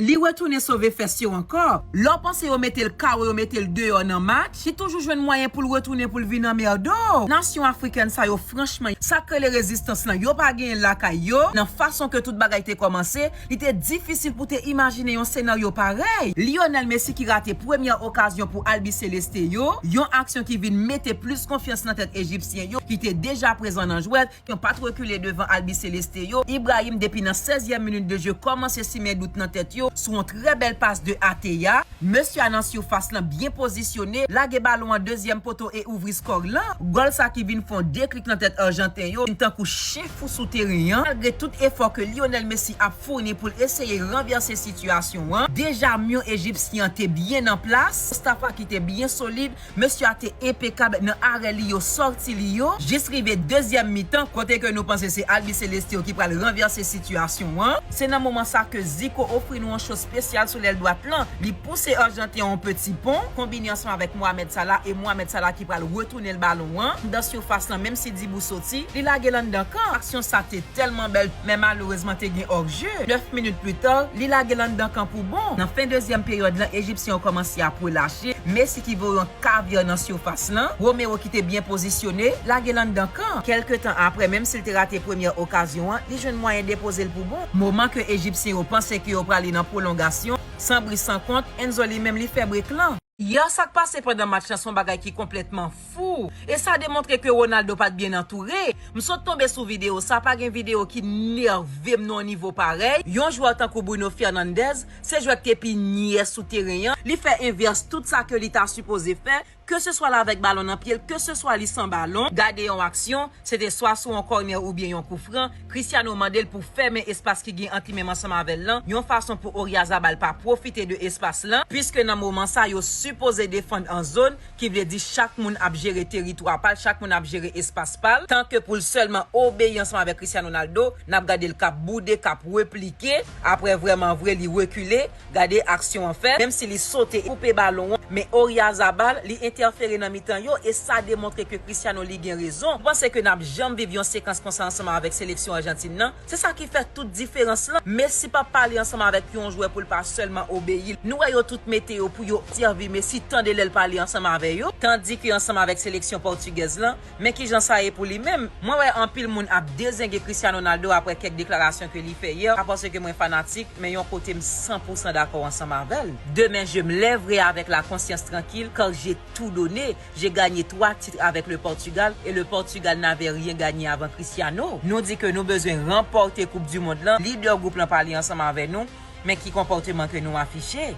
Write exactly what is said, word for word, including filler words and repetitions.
Li retounen sove fès yo ankò. Lè w panse yo mete l kawo, yo mete l deyò nan match, li toujou jwenn mwayen pou l retounen pou l vin anmède w. Nasyon afrikèn sa yo, franchman, sa k rele rezistans lan, yo pa genyen l lakay yo. Nan fason ke tout bagay te kòmanse, li te difisil pou te imajine yon senaryo parèy. Lionel Messi ki rate premyè okazyon pou Albiceleste yo, yon aksyon ki vin mete plis konfyans nan tèt ejipsyen yo, ki te deja prezan nan jwèt, ki pa t rekile devan Albiceleste yo. Ibrahim, depi nan sèzyèm minit de jeu, kòmanse simen dout nan tèt yo sou yon trè bèl pas de Ateya. Mesye a nan sifas lan, byen pozisyone, lage balon an dezyèm poto e ouvri skò lan. Gòl sa ki vin fè yon deklik nan tèt Ajanten yo, vin tankou chen fou sou teren an. Malgre tout efò ke Lionel Messi ap founi pou l eseye ranvèse sitiyasyon an, deja myon ejipsyen an te byen an plas, Mustafa ki te byen solid, mesye a te enpekab nan arè li yo, sòti li yo, jis rive dezyèm mitan, kote ke nou panse se Albiceleste yo ki pral ranvèse sitiyasyon an. Se nan moman sa ke Zico ofri nou yon cho espesyal sou lèl dwat lan. Li pouse Ajanten an yon peti pon, konbine ansanm avèk Mohamed Salah, e Mohamed Salah ki pral retounen l balon an anndan sifas lan, menm si Dibou soti, li lage l anndan kan. Aksyon sa te tèlman bèl, men malerezman te gen hors-jeu. Nèf minit pita, li lage l anndan kan pou bon. Nan fen dezyèm peryòd lan, ejipsyen yo kòmanse ap relache. Messi ki voye yon kavyè nan sifas lan. Romero ki te byen pozisyone, lage l anndan kan. Kèlke tan apre, menm si l te rate premyè okazyon an, li jwenn mwayen depoze l pou bon. Moman ke ejipsyen yo panse ke yo prale nan pwolongasyon, san bri san kont, Enzo li menm li fè brek lan. Yè sa k pase pandan match lan se yon bagay ki konplètman fou. E sa demontre ke Ronaldo pa t byen antoure. M sot tonbe sou videyo sa, pa gen videyo ki nève m nan yon nivo parèy. Yon jwè tankou Bruno Fernandes, se jwè k te pi nyè sou teren an. Li fè envès tout sa ke li ta sipoze fè, ke se swa l avèk balon nan pye l, ke se swa li san balon. Gade yon aksyon, se te swa sou yon kònè oubyen yon koufran, Cristiano mande l pou fèmen espas ki gen ant li menm ansanm avè l lan, yon fason pou Oyarzabal pa pwofite de espas lan, piske nan moman sa yo sipoze defann an zòn, ki vle di chak moun ap jere teritwa pa l, chak moun ap jere espas pa l, tanke pou l sèlman obeyi ansanm avèk Cristiano Ronaldo, n ap gade l k ap boude, k ap replike, apre vrèman vre li rekile, gade aksyon an fèt, menm si li sote koupe balon an, men Oyarzabal, li entèfere nan mitan yo, e sa demontre ke Cristiano li gen rezon. M panse ke n ap janm viv yon sekans konsa ansanm avèk seleksyon Ajantin nan. Se sa ki fè tout diferans lan. Messi p ap pale ansanm avèk yon jwè pou l pa sèlman obeyi l. Nou wè yo tout mete yo pou yo sèvi Messi, tande lè l pale ansanm avè yo. Tandike ansanm avèk seleksyon pòtigèz lan, men kijan sa ye pou li menm. Mwen wè anpil moun ap dezenge Cristiano Ronaldo apre kèk deklarasyon ke li fè yè, pa paske mwen fanatik, men yon kote m san pou san dakò ansanm avè l. Demain je me lèverai avec la conscience tranquille, car j'ai tout donné. J'ai gagné trois titres avec le Portugal et le Portugal n'avait rien gagné avant Cristiano. Nou di ke nou bezwen ranpòte Koup di Mond lan, lidè gwoup lan pale ansanm avè nou, men ki konpòteman ke nou afiche?